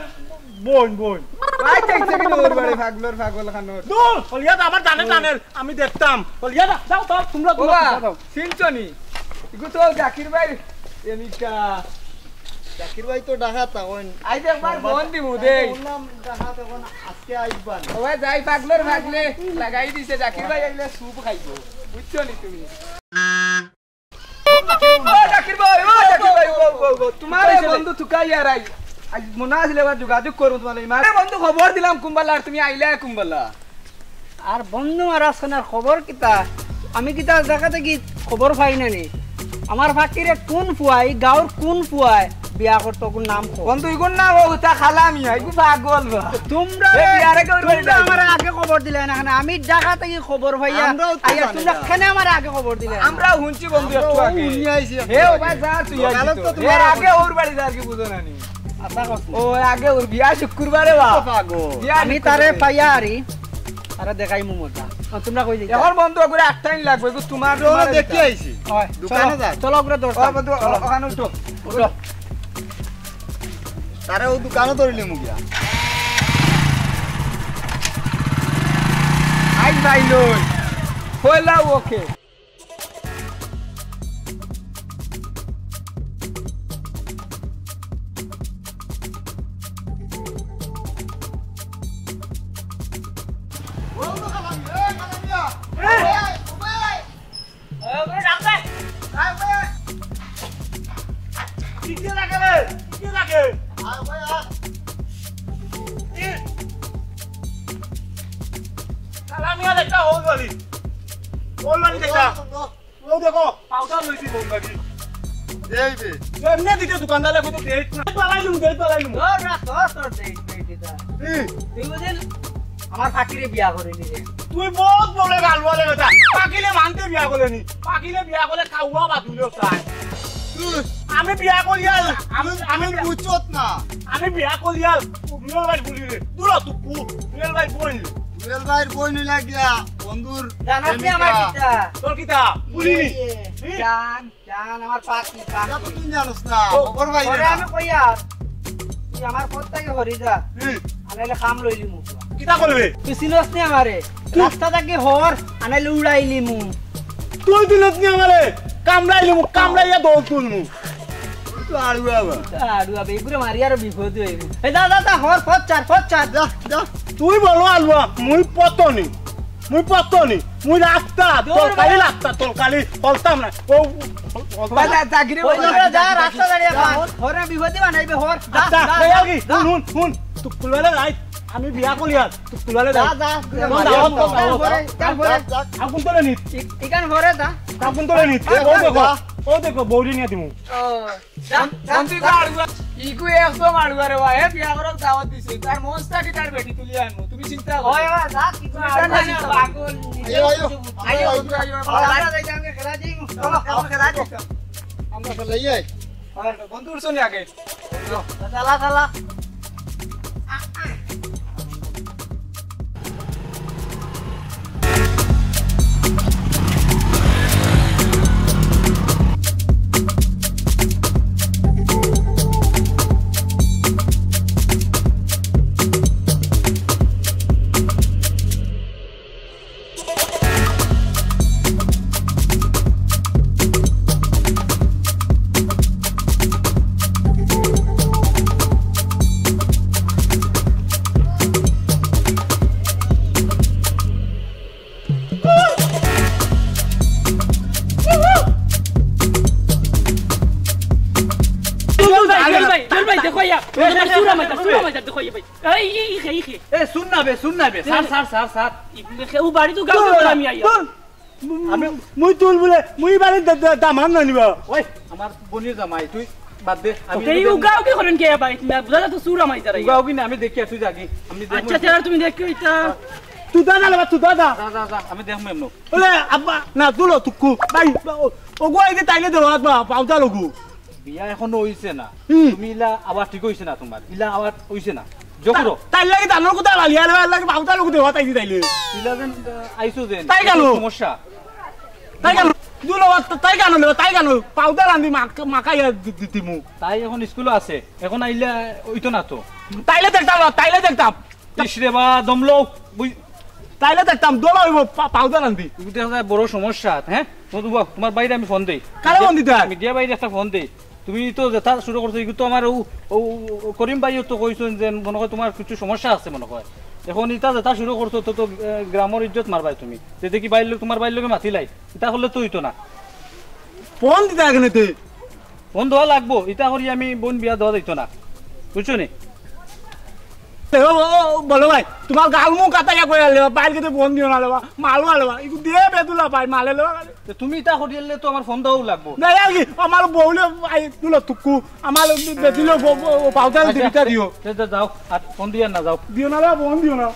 বইন, বইন। ভাই দেখছে কিনি ওর বাড়ি, পাগলর পাগল খানোর। দূর, হলিয়াত আমার জানে টানেল, আমি দেখতাম। হলিয়াত, যাও, যাও, তুমরা, তুমরা, ওবা, তুমরা যাও। চিনছো নি? ইগু তো জাকির ভাই, এমিকা। জাকির ভাই তো ঢাকা থাকইন। আই দেখবার ফোন দিমু দে। বললাম ঢাকা থাকইন, আজকে আইবা না। ওবা যাই পাগলর পাগলে লাগাই দিছে, জাকির ভাই আইলে স্যুপ খাইবো। বুঝছো নি তুমি? ও জাকির ভাই, ও জাকির ভাই, ও, ও, ও, তোমার এই বন্ধু তুকাই আর আই। আজ মনে আছিল এবার যোগাযোগ করবো তোমার এই মারে। বন্ধু খবর দিলাম কুম্বালা, আর তুমি আইলা কুম্বালা। আর বন্ধু মারা সোনার খবর কিতা? আমি কিতা জাগা থাকি খবর পাই না নি? আমার ফাকিরে কুন ফুয়াই, গাঁওর কুন ফুয়াই বিয়া করতো, কুন নাম কো? বন্ধু, ইগুর নাম ও তা খালা মিয়া, ইগু পাগল বা। তোমরা এ, বিয়ারে কেউ তুমরা বাড়ি যাইবে? আমার আগে খবর দিলে না, না, আমি ঢাকা থাকি খবর পাইয়া আমরাও তো আইয়া জানি তোমরা না। কেনে আমার আগে খবর দিলে না? আমরাও হুনছি বন্ধু একটু আগে। হুনি আইছি হে, একটু ও ভাই, আগে। যা তুই আইছি তো। তো এ, তোমার আগে ওর বাড়ি যার কি বুঝো না নি? আশা করছি। ও, আগে ওর বিয়া শুক্রবারে বা। তো পাগল। বিয়া আমি শুক্রবারে। তারে পাইয়া আরি, তারে দেখাইমু মজা। আর তোমরা কই যাইতা? এখন বন্ধু করে আট টাইম লাগবে, এগু তোমার, চলো তোমার দেখি এটা। আইছি। হয়, দোকানে চলো, যান। চলো, ওগুলো দরকার। ও, বন্ধু, চলো। ওখানে উঠো। উঠো। তারা ও দোকানে ধরিলি মুগিয়া। আই ভাই লই। হইলা ওকে। সালামি আর একটা ওল বালি। ওল বালি দেখটা। ও দেখো, পাউডার লইছি বল লাগি। এই বে। এমনি দিতে দোকানদারে কইতে দেখ না। পালাইলুম, দেখ পালাইলুম। তোর না, তোর, তোর দেখ, দেখ, দেখ। কি? তুই বুঝলি? আমার ফাকিরে বিয়া করে নিলে। তুই বহুত বড় গালুয়া লেগে যা। পাকিলে মানতে বিয়া করে নি। পাকিলে বিয়া করে খাওয়া বাদুলে চায়। তুই আমি বিয়া করিয়াল, আমি, আমি আমি বুঝছত না। আমি বিয়া করিয়াল, নুয়েল ভাই বলি রে। দূর হ, তুই কু-, নুয়েল ভাই বইন। নুয়েল ভাইর বইন লাগিয়া, বন্ধুর জানাস নি আমার প্রেমিকা। কিতা? তোর কিতা? বলি নি? এই, এই, হুম? জান, জান, আমার পাখি, পাখি। এটা তো তুই জানোস না, ও, খবর ভাই ওরে না। আমি কইয়া, তুই আমার পথ থাকি হরি যা। হুম। আনাইলে কাম লইলি মুখ। কিতা করবে? তুই চিনস নি আমারে? তুই রাস্তা থাকি হর, আনাইলে উড়াইলিমু। তুই দিনত নি আমারে কামড়াইলিমু, কামড়াইয়া দৌড় তুলমু। তুই তো আড়ুয়া বা। আড়ুয়া বে, এগুরে মারি আরো বিপদ হইব। এই যা, যা, যা, হর, ফত চার, ফত চার। যা, যা। তুই বলো আলুয়া, মুই পতনি। মুই পতনি, মুই রাস্তা, দৌড় তরকারি মার। রাস্তা, তরকারি, হলতাম না। ও, ও, ও, যা, যা, গিরে, ওই যা, যা, যা, যা, রাস্তা দাঁড়িয়ে যা। পান। হরে বিপদে বানাইবে, হর। যা, আচ্ছা, যা, এই যা, আর কি? যা। হুন, হুন, হুন। তুই কুলালে রাইট, আমি বিয়া করিয়ার। তুই কুলালে যা, রাইট। যা, যা, যা, যা, যা, যা, যা। আগুন তোলে নিত। ই-, ইখান হরে যা। আগুন তোলে নিত। যা, ও যা, দেখো, যা। ও দেখো, বৌরি নিয়ে দিমু। ও। জান, জান, জান, তুই জান। আড়ুয়া। ইগু একদম আড়ুয়া রে ভাই, হে বিয়া করার দাওয়াত দিছে। তার মঞ্চ থাকি তার বেটি তুলি আনমু। তুমি চিন্তা করো। ওই, ওই, যা, কি তুমি জানো না, পাগল, নিজে আইও, আইও। কিছু বুঝো না। আইও, আইও, আইও। আমরা যাই, আমরা খেলা যাই। চলো, আমরা খেলা যাই। আমরা খেলা যাই। ওই, বন্ধু উঠছো নি আগে? চালা, চালা। জল ভাই, জল ভাই, জল ভাই, দেখো ইয়া। সুরা মাইতা, সুরা মাইতা, দেখো ইয়া ভাই। এই, এই, এই, এই, এই। এ, শুন না বে, শুন না বে। Sir, sir, sir, sir. ইবনে খে-, ও বাড়ি তো গাঁও তো আমি আইয়া। আমি মুই তুল বলে, মুই বাড়ি দা-, দা-, দামান না নিবা। ওই, আমার বনির জামাই, তুই বাদ দে। আমি এই উগাও কি করেন কে ভাই? তুমি বুঝা তো সুরা মাইতা রাই। উগাও কি না, আমি দেখি, তুই যাগি। আমি দেখমু। আচ্ছা, স্যার, তুমি দেখো এটা। তুই দাদা না, তুই দাদা। যা, যা, যা, আমি দেখমু এমন। বলে, আব্বা, না, তুলো, তুকু। ভাই, ও, ওগো, এই যে তাইলে দেওয়া, আব্বা, পাউতা লগু। বিয়া এখনো হইছে না। হুম। তুমি ইলা আবার ঠিক হইছে না তোমার। ইলা আবার হইছে না। জোকরো। তাইর লাগি ধানর কুটা বালিয়া লেবা, এর লাগি পাউতা লোক দেওয়া তাই দি তাইলে। ইলা যেন, আহ, আইছো যেন। তাই কেন? সমস্যা। তাই কেন? দুলো, তাই কেন লেবা, তাই কেন? পাউতা রান্ধি মা-, মাখাইয়া দি-, দি-, দিমু। তাই এখন স্কুলো আছে। এখন আইলে অইতো না তো। তাইলে দেখতাম না, তাইলে দেখতাম। ইস রে বা, দমলো। বুঝ- তাইলে দেখতাম, দোলা অইবো, পা-, পাউতা রান্ধি। ইগু দেখা যায় বড় সমস্যা, হ্যাঁ? তোমার, তোমার বাইরে আমি ফোন দেই। কারে ফোন দিতে হয়? মিডিয়া বাইরে একটা ফোন দেই। তুমি তো যেটা শুরু করছো, ইগু তো আমার ও, ও, ও করিম ভাইও তো কইছইন যে মনে হয় তোমার কিছু সমস্যা আছে মনে হয়। এখন ইটা যেটা শুরু করছো তো, তো, এ, গ্রামর ইজ্জত মারবায় তুমি। তে দেখি বাইর লোক, তোমার বাইর লগে মাতিলাই। ইটা করলে তো অইতো না। ফোন দিতে এখানে তে। ফোন দেওয়া লাগবো। ইটা করি আমি বোন বিয়া দেওয়া যাইতো না। বুঝছো নি? এ, ও, ও, ও, বলো ভাই, তোমার গাল মুখ কাটাইয়া কইয়া লেবা, বাইর গেতে ফোন দিও না লেবা, মালও আলেবা। ইগু দিয়ে বেদুলা ভাই, মালে লেবা। তে তুমি ইটা করিলে তো আমার ফোন দেওয়াও লাগবো। না, আর কি, আমার বউলে, আই, তুলো তুকু, আমার বেদিলে ব-, ব-, ব-, পাউদার আচ্ছা, দিবিতা দিও। তে, তে যাও, আর ফোন দিয়া না যাও। দিও না রে, ফোন দিও না।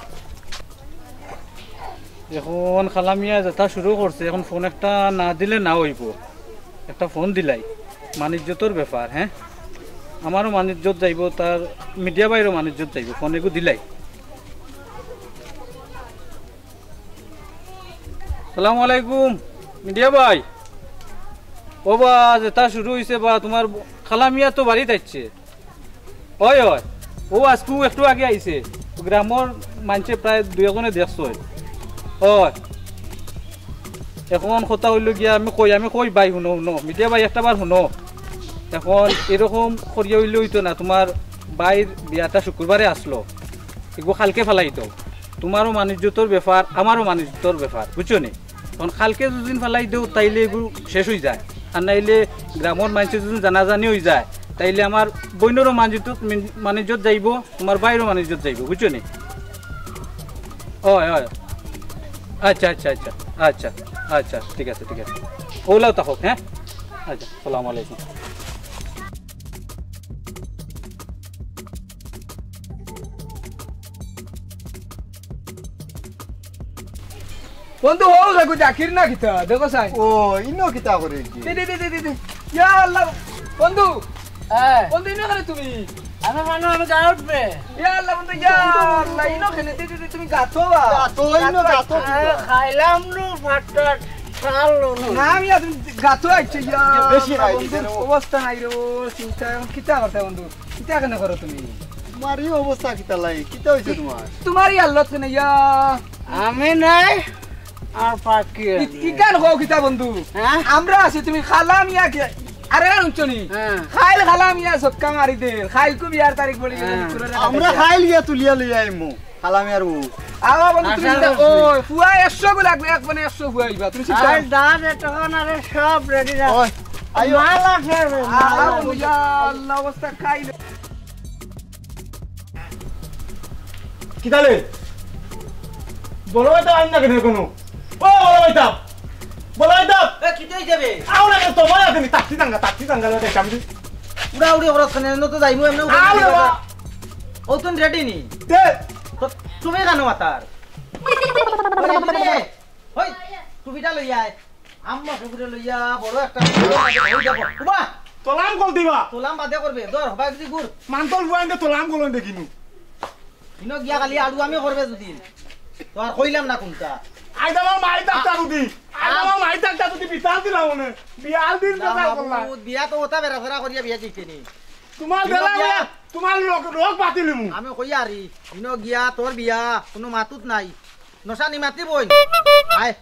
এখন খালামিয়া যেটা শুরু করছে, এখন ফোন একটা না দিলে না অইবো। একটা ফোন দিলাই, মানিজ্যতর ব্যাপার, হ্যাঁ? আমারও মানিজ্যত যাইবো, তার মিডিয়া বাইরও মানিজ্যত যাইবো, ফোন এগু দিলাই। সালামু আলাইকুম, মিডিয়া ভাই। ও বা, যেটা শুরু অইছে বা, তোমার খালামিয়া তো বাড়িত আইছে। অয়, অয়। ও আজকু একটু আগে আইছে। গ্রামর মানষে প্রায় দুই একজনে দেখছইন। অয়। এখন কথা অইলো গিয়া, আমি কই, আমি কই, ভাই, হুনো, হুনো। মিডিয়া ভাই, একটা বার হুনো। এখন এরকম করিয়া অইলে অইতো না। তোমার ভাইর বিয়াটা শুক্রবারে আছলো। এগু কালকে ফালাই দেও। তোমারও মানিজ্যতর ব্যাপার, আমারও মানিজ্যতর ব্যাপার, বুঝছো নি? এখন কালকে যদি ফালাই দেও, তাইলে এগু শেষ অইযায়। আর নাইলে গ্রামর মানষে যদি জানাজানি অইযায়, তাইলে আমার বইনরও মানিজ্যত, মানিজ্যত যাইবো, তোমার ভাইরও মানিজ্যত যাইবো, বুঝছো নি? অয়, অয়। আচ্ছা, আচ্ছা, আচ্ছা, আচ্ছা, আচ্ছা, ঠিক আছে, ঠিক আছে। অলাউ থাকউক, হ্যাঁ? আচ্ছা, সালামু আলাইকুম। বন্ধু, ও দেখো জাকির না কিতা, দেখো চাই। ও, ইনো কিতা করে কি? দে, দে, দে, দে, দে, দে। ইয়া আল্লাহ, বন্ধু। হ্যাঁ। বন্ধু, ইনো কেনে তুমি? আমি মানে আমি গাঁও উঠবে। ইয়া আল্লাহ, বন্ধু, ইয়া আল্লাহ, ইনো কেনে? দে, দে, দে, তুমি গাতো বা। গাতো, ইনো গাতো। আরে, খাইলাম নু, ফাটফাট, খাল নু। না, আমি আর তুমি গাতো আইছে, ইয়া বেশি আল্লাহ, খাই বন্ধু, দিছে রে ও। অবস্থা নাই রে, ও চিন্তা, এখন কিতা করতে বন্ধু? কিতা কেনে করো তুমি? তোমার এই অবস্থা কিতা লাই? কিতা অইছে তোমার? তোমার এই হালত কেনে ইয়া? আমি নাই, আর পাখি ই-, আছে। ইকান কও কিতা বন্ধু? হ্যাঁ? আমরা আছি, তুমি খালামিয়া কে-, আরে না হুনছো নি? হ্যাঁ। খাইল খালামিয়া ছক্কা মারি দে। খাইল কু বিয়ার তারিখ বলি গেল, হ্যাঁ। শুক্রবারে আমরা খাইল গিয়া তুলিয়া লইয়া আইমু। খালামিয়ার বউ। আওয়া বন্ধু, তুমি আচ্ছা, চিন্তা, আচ্ছা। ওই, ফুয়া একশো গু লাগবে, এক মানে একশো ফুয়া আইবা। তুমি চিন্তা আর করো না। দাঁত এতক্ষণ আরে সব রেডি রাখ। ওই, আইও। মাল আছে রে, আ-, মাল আ-, আছে। ইয়া আল্লাহ, অবস্থা খাইল। কিতালে? বড় ভাই তো আইন না কেনে কোনো? ও বড় ভাই তাপ! বড় ভাই তাপ! এ, কিতা অইছে বে? আও না কেনে, তোমার আছে নি? তাত্তি দাঙ্গা, তাত্তি দাঙ্গা লাগে কাম দি। উড়াউড়ি করছ কেনে? এমনে তো যাইমু, এমনে উড়াউড়ি আরে করছ। বাবা! ও তুন রেডি নি? তে? তো তুমি কেনে মাতার? ওই, এদিকে। ওই, টুপিটা লই আয়। আম্মা টুপিটা লইয়া বড় একটা ওই দেখো। উবা! তোলাম কল দিবা। তোলাম বাদে করবে। ধর, হবাই যদি গুড়। মান্তল বুয়াইন্দে তোলাম কল দেখিনু। ইনো গিয়া খালি আড়ু আমি করবে যদি। তো আর কইলাম না কোনটা। আইজ আমার মাই থাকতা যদি। আইজ আমার মাই থাকতা যদি বিশাল দিলাম মনে। বিয়াল দিন না, কথা মাবুদ, করলাম। বিয়া তো ওটা বেড়াফেরা করিয়া বিয়া দিতে নি। তোমার ইনো বেলা গিয়া। বিয়া, তোমার লোক, লোক পাতিলিমু। আমি কই আরি, ইনো গিয়া তোর বিয়া, কোনো মাতুত নাই। নশা নি মাতি বই। আয়।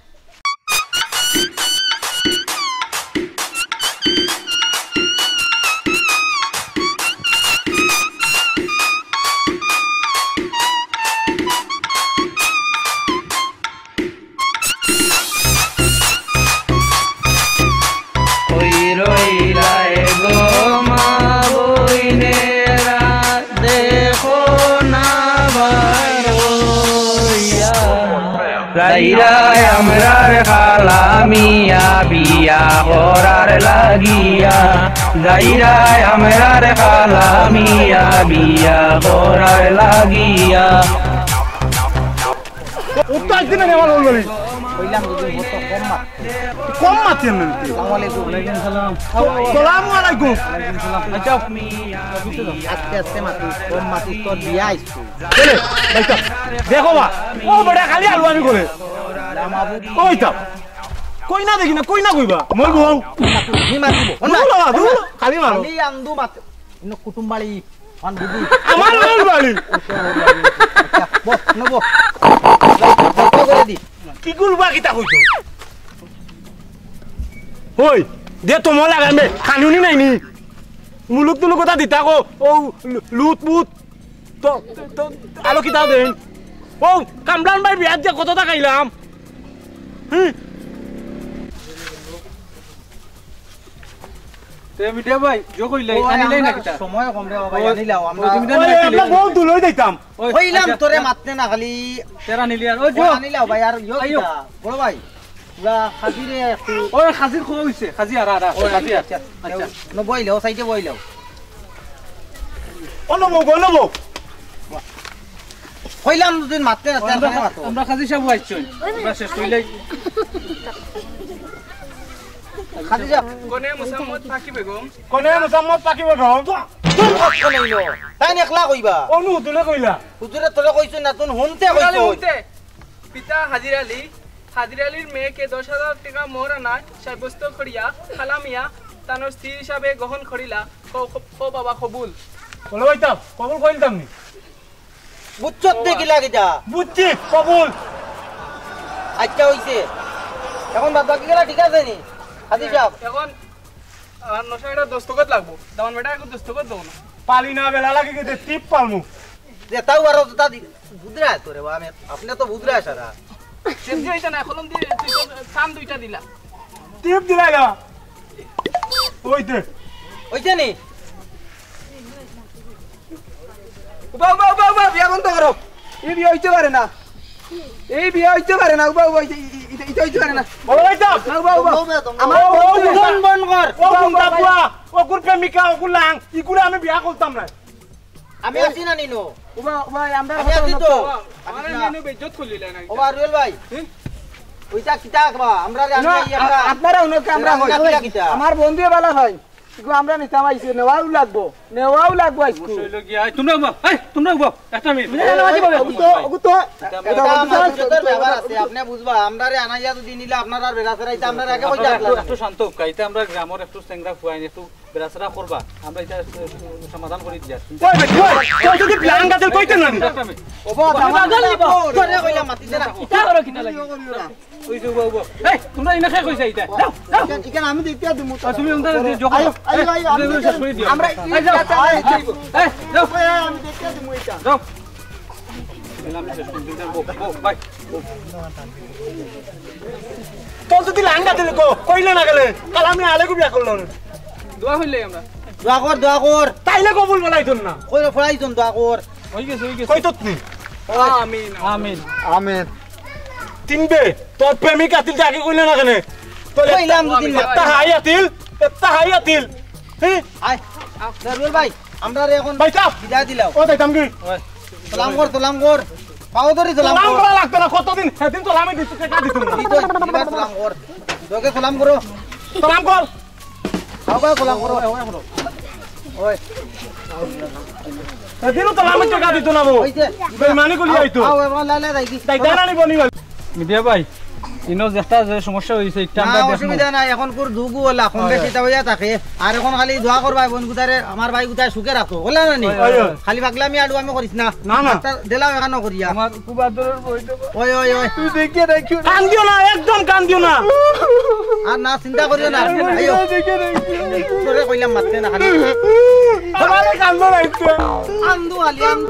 কই রইলায় গো মা বইনেরা, দেখো না বারইয়া। যাইরায় আমরার খালা মিয়া বিয়া করার লাগিয়া, যাইরায় আমরার খালা মিয়া বিয়া করার লাগিয়া। তো একদিন আগে আমার বলবি। কইলাম যদি মতো কম মাত। কম মাতেন না তুই। আসসালামু আলাইকুম। ওয়ালাইকুম সালাম। সালামু আলাইকুম। আচ্ছা। আস্তে আস্তে মাতি, কম মাতি, তোর বিয়া আইছে। চলে, বাইটা। দেখো বা, ও বেটা খালি আলু আমি করে। ওই তো। কই না দেখি না, কই না কইবা? মোর বউ। নি মাতিব। দূর বাবা, দূর। খালি মারো। আমি আন্দু মাত। ইনো কুটুম বাড়ি, অন বুঝি। আমার ওর বাড়ি। আচ্ছা, বস, নে বস। বস, বস করে দি। কি গুলবা কিতা কইছো? ওই, দে তো মলা গামে, কানুনি নাই নি। মুলুক তুলুক কথা দিতা কো, ও লু-, লুত পুত। তো, তো, তো, আলো কিতা দেন? ও, কামরান ভাই বিয়াত যে কত টাকা খাইলাম? হুম। তে মিডিয়া ভাই, জো কইলাই, ও, আনিলাই না আমরা কিতা? সময় কম রে বাবা, ও, আনিলাও, আমরা ওই তুমি ওই, জানো আমরা কিতা? বহুত দূর হয়ে যাইতাম। ওই, কইলাম আচ্ছা, তোরে না। মাততে না খালি। তেরা নিলি আর, ওই ও, জো। আনিলাও ভাই, আর ইয়ো আইও। কিতা? বড় ভাই, পুরা খাজিরে একটু। ওই খাজির খোয়া হইছে, খাজি আর, আর, আর, ও, খাজি আর। আচ্ছা, আচ্ছা। আচ্ছা। ন বইলাও, সাইডে বইলাও। ও নবো, ও নবো। কইলাম দুদিন মাততে না, ও, আমরা, তেরা মাতো। আমরা খাজি সাহেব আইছইন। আমরা শেষ কইলাই। খাদিজা। কনে মুসাম্মদ পাখি বেগম। কনে মুসাম্মদ পাখি বেগম। তোর কথা নাই নো। তাই একলা কইবা। অনু হুজুরে কইলা। হুজুরে তোরে কইছইন না, তুই হুনতে কইছইন। হুনতে। পিতা হাজির আলী, হাজির আলীর মেয়েকে দশ হাজার টাকা মোহরানায় সাব্যস্ত করিয়া খালা মিয়া তানোর স্ত্রী হিসাবে গ্রহণ করিলা। ক-, ক-, ক বাবা কবুল। বলো ভাই তো, কবুল কইলতাম নি। বুঝছত নি কিলা কিতা? বুঝছি, কবুল। আচ্ছা, অইছে। এখন বাদ বাকি গেলা ঠিক আছে নি? হাজি সাহেব। এখন, আহ, নশো এটা দস্তখত লাগবো। দামান বেটা এখন দস্তখত দেবো না। পালি না, বেলা লাগি গেছে, টিপ পালমু। যে তাও আরো তো তা দি-, বুদরা তো রে, আমি, আপনি তো বুদরা সারা। সেমজি হইছে না, কলম দিয়ে তুই তো কান দুইটা দিলা। টিপ দিলাই না। ওই দে। অইছে নি? উবা, উবা, উবা, উবা, বিয়া বন্ধ করো। এই বিয়া হইতে পারে না। এই বিয়া হইতে পারে না। উবা, উবা, ইটা, ইটা, ইটা হইতে পারে না। বড় ভাই তো। না, উবা, উবা। আমার ও, ও, বন্ধু বন্ধ কর। ও, বন্ধু বুয়া, ও কুর প্রেমিকা, ও কুর লাং, ই কুরে আমি বিয়া করতাম না। আমি আছি না নিনো? উবা, উবা, আমরা আমি আছি তো। আমার নিনো বেইজ্জত করলি না। ওবা, রুয়েল ভাই। হুম? ওইটা কিতা আঁকবা? আমরা রে, না, আমরা ইয়ে আ-, আপনারা উনাকে আমরা আমরা হই। কিতা কিতা? আমার বন্ধু বালা হয়। ইগু আমরা নিতাম আইছি, নেওয়াও লাগবো, নেওয়াও লাগবো আইজকু। অবশ্যই হইলো গিয়া, এই, তোমরা উবাও, এই, তোমরা উবাও, একটা মিনিট। না, না, না, ওগু তো, ওগু তো, এটা এটা আমার বন্ধু ইজ্জতর ব্যাপার আছে, আপনি বুঝবা, আমরারে আনাইয়া যদি নিলে আপনার আর বেড়া ফেরাইতে, আপনার আগে কই আপনারা একটু, একটু শান্ত হোক, ইটা আমরা গ্রামর একটু চেংরা ফুয়াইন, একটু বেড়াচেরা করবা, আমরা ইটা, এ, সমাধান করি দিয়া। ওই বেটি, ওই, তোর যদি plan বাতিল কইতে না নি? একটা মিনিট। ওবা, ওবা, আমার বাজার নিবা। তোরে কইলাম মাতিস না। ইটা করো কিতা লাগি? ওই যে, উবা, উবা। এই, তোমরা ইনাকে কইছে ইটা। যাও, যাও। ইখান, ইখান আমি দেখিয়া দিমু। আর তুমি ওনটা যে যখন আইও, আইও, আইও, এই, আমি তুমি দেখিয়া শেষ করে দিও। আমরা এই এই যাও। ইটা চালাই যাইবো। এই, যাও। ওই, আমি দেখিয়া দিমু ইটা। যাও। দিলাম শেষ করে দিলাম। বউ, বউ, ভাই, বউ। তোর যদি লাঙ্গা দিলে কো, কইলে না গেলে, কাল আমি আলেগু বিয়া করলাম। দোয়া হইলে আমরা। দোয়া কর, দোয়া কর। তাইলে কবুল বলাইতন না। কই ফড়াইতন, দোয়া কর। হই গেছে, হই গেছে। কই তত নি? আমিন। আমিন। আমিন। তিনবে, তোর প্রেমিক আতিল আগে কইলে না কেনে? তোর কইলাম একটা, দুদিন একটা মাত্র। হাই আতিল, একটা হাই আতিল। হ্যাঁ? আয়, আও, রুবেল ভাই, আমরা রে এখন ভাই, চা। বিদায় দিলাও। ও, যাইতাম কি? ওই, সালাম কর, সালাম কর। পাও ধরি সালাম সালাম কর। করা লাগতো না, কতদিন? সেদিন তো আমি দিতে টাকা দিতাম না। দিত, দিবার সালাম কর। তোকে সালাম করো। সালাম কর। খাও, খাও, গোলাম করো, ওই, ওই, করো। ওই। এদিনও তো আমি টাকা দিত না, বউ। ওই যে, বেইমানি করি আও, আইতো। আও, এবার লাইলে যাই কি? যাই, দাঁড়া নি বনি বল। মিডিয়া ভাই, ইনো যেটা যে সমস্যা হইছে, ইটা না, আমরা দেখমু। অসুবিধা নাই, এখন কুর দুগু ওলা, কম হয়, বেশি হয়। তা হইয়া থাকে। আর এখন খালি দোয়া করবা, বোন গুতারে, আমার ভাই গুতারে সুখে রাখো, বলে না নি? হয়, হয়। খালি পাগলামি আডু আমি করিস না। না, না। একটা দিলাও এখানো করিয়া। আমার খুব আদরের বই দেবো। ওই, ওই, ওই। তুই দেখিয়ে রাখিও না। কান্দিও না, একদম কান্দিও না। আর না, চিন্তা করিও না। আইও। দেখিয়ে রাখিও না। তোরে কইলাম মাততে না খালি। আমারে কান্দো না একটু। আন্দু আলি, আন্দু।